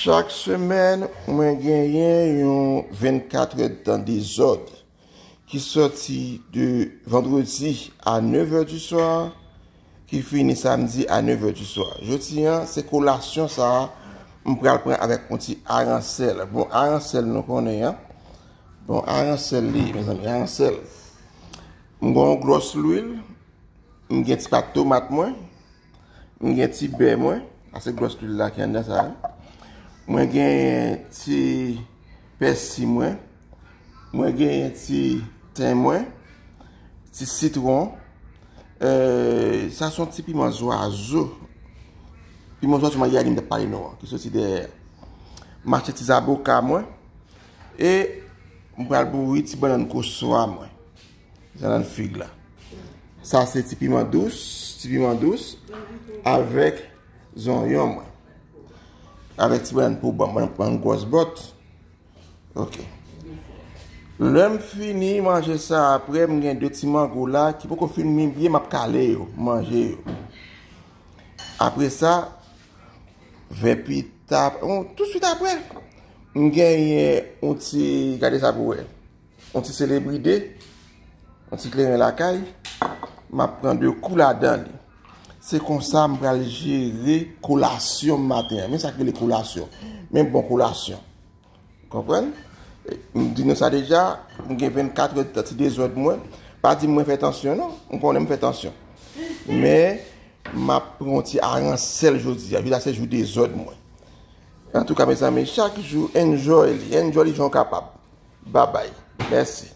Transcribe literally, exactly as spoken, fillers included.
Chak semèn, mwen genyen yon vennkat èdtan dezòd ki sòti de vandredi a nèv è di swa, ki fini samdi a nèv è di swa. Jodi a, se kolasyon sa a, m pral pran avèk yon ti aransèl. Bon, aransèl nou konnen an. Bon, aransèl li, mezanmi, aransèl. M gen yon gwòs lwil, m gen ti pat tomat mwen, m gen ti bè mwen, sa se gwòs lwil la ki anndan sa a. Mwen gen ti pèsi mwen, mwen gen ti ten mwen, ti sitwon. Euh, sa se yon ti piman zwazo. Piman zwazo Mayani m t ap pale nou an, ki soti dèyè. M achte ti zaboka mwen, e m pral bouri ti bannann koswa mwen. Bannann fig la. Sa se ti piman dous, ti piman dous avèk zonyon mwen. Avèk ti bannann pou ban mwen, pran gwòs bòt. Ok. Lè m fini manje sa, apre m gen de ti mango la ki poko fin mi byen, m ap kale yo, manje yo. Apre sa, vè pita, bon, tousuit apre, m genyen yon ti, gade sa pou wè, yon ti selebride, yon ti kleren lakay, m ap pran de kou ladan li. Se konsa m pral jere kolasyon maten an. Men sa k rele kolasyon. Men bon kolasyon. Konprann? M di nou sa deja, m gen vennkat èdtan ti dezòd mwen. Pa di m mwen fè tansyon, non. M konnen m fè tansyon. Men, m ap pran yon ti aransèl jodi a. Jodi a se jou dezòd mwen. Antouka, mezanmi, chak jou, enjoy li. Enjoy li jan w kapab. Babay. Mèsi.